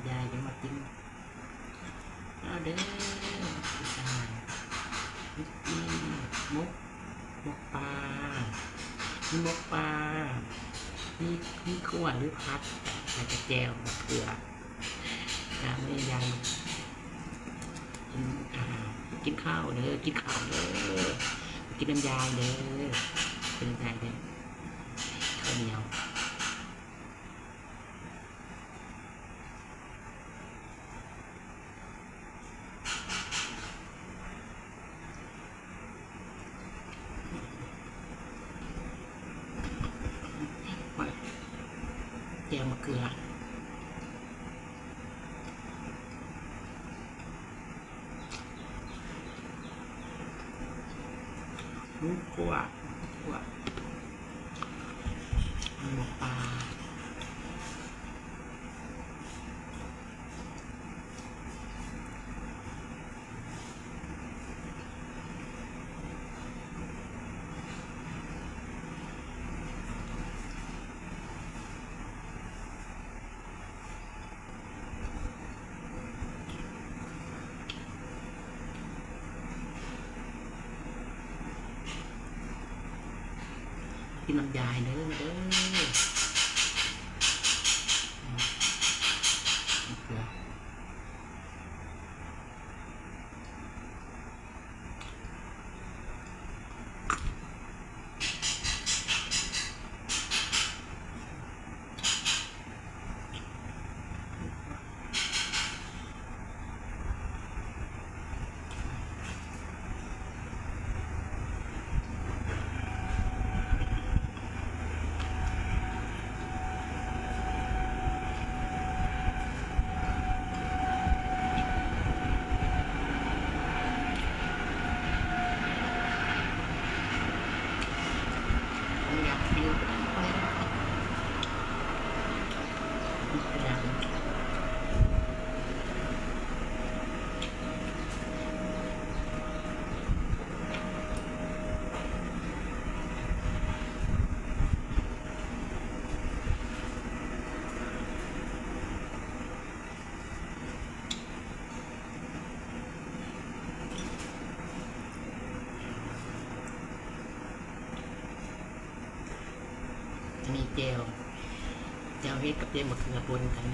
ຍາຍຈະມາກິນ ມາເດີ ກິນ ໝົກ ໝົກປາ ມີໝົກປາ ມີ ມີຂົ້ວ ຫຼື ຜັດ ແລ້ວກະແຈ່ວ ໝາກເຂືອ ອ່າ ມື້ນີ້ຍາຍ ກິນ ອ່າ ກິນຂ້າວເດີ ກິນຂ້າວເດີ ກິນນຳຍາຍເດີ ກິນນຳຍາຍເດີ ເຂົ້າໜຽວ. ແຈ່ວໝາກເຂືອ ໝູຂົ້ວ ໝູຂົ້ວ ໝູໝົກປາ. ກິນນຳຍາຍເດີ ມາເດີ ອືມ ເກືອ. ອັນນີ້ແຈ່ວ ແຈ່ວເຫັດກັບແຈ່ວໝາກເຂືອປົນກັນ.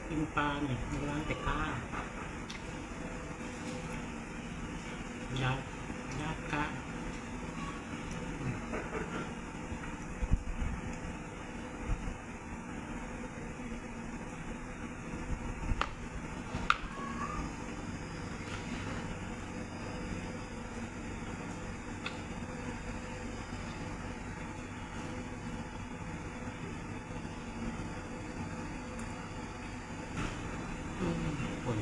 ກິນປານີ້ ລະວັງແຕ່ກ້າ ຢ່າ ຢ່າກ້າ. ອືມ ຄົນ.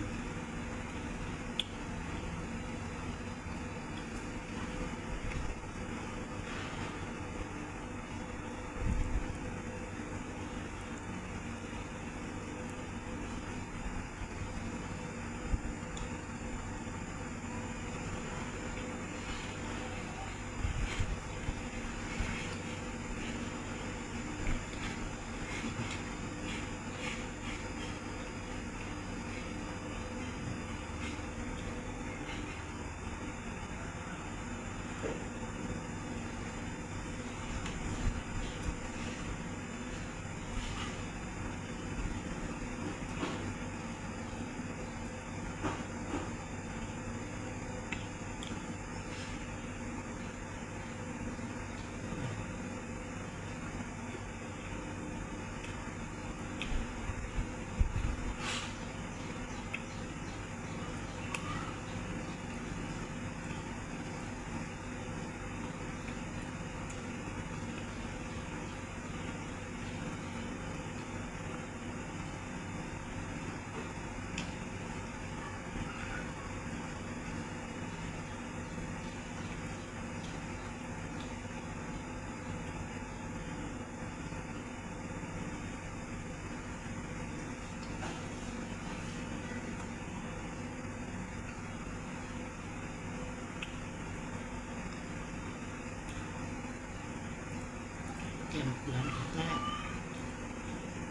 ແຈ່ວໝາກເຂືອແຊບ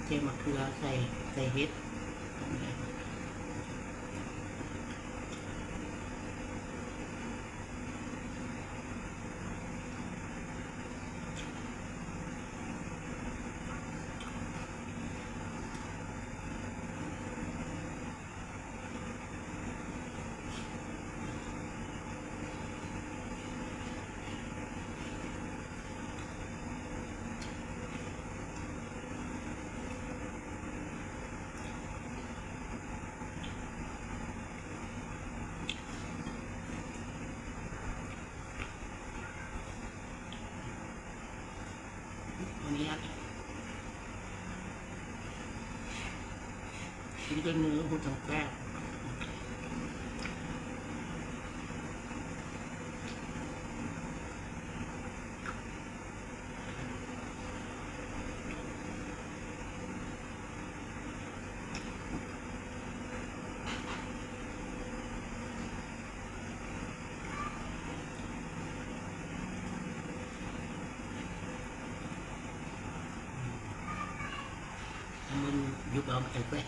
ແຈ່ວໝາກເຂືອໃສ່ ໃສ່ເຫັດ. ອັນນີ້ ກິນແຕ່ເນື້ອ ຮູ້ຈັກແຊບ. ມັນຢຸບເອົາໄປແປະ.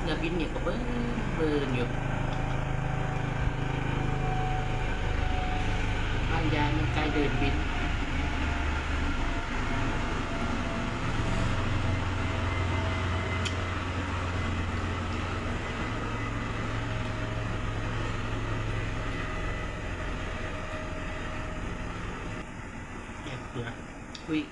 ເຮືອບິນນີ້ກໍເບິ່ງເບິ່ງຢູ່ ບາງຢ່າງມັນໃກ້ເດີນບິນ. ແກງເປືອກ ອຸ້ຍ.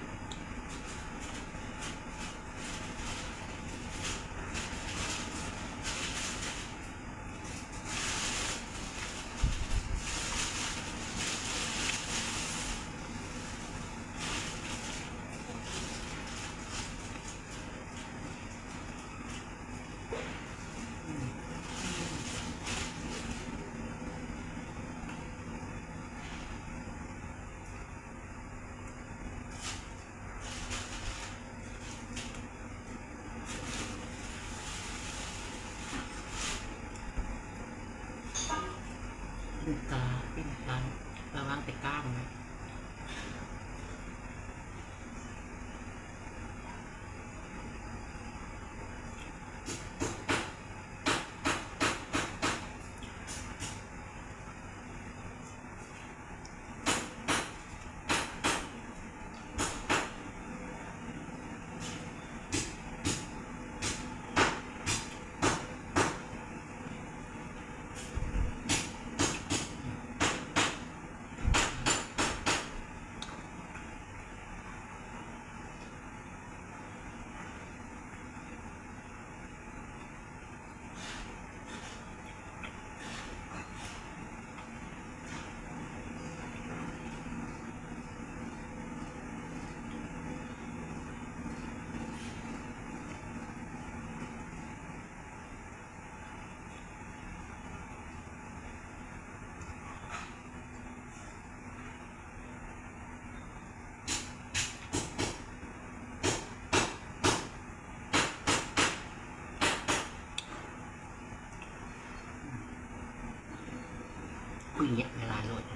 ປີ້ງປາ ປີ້ງປາ ລະວັງແຕ່ກ້າງນະ. ຄຸຍຫຍັງຫຼາຍໆໂລດ.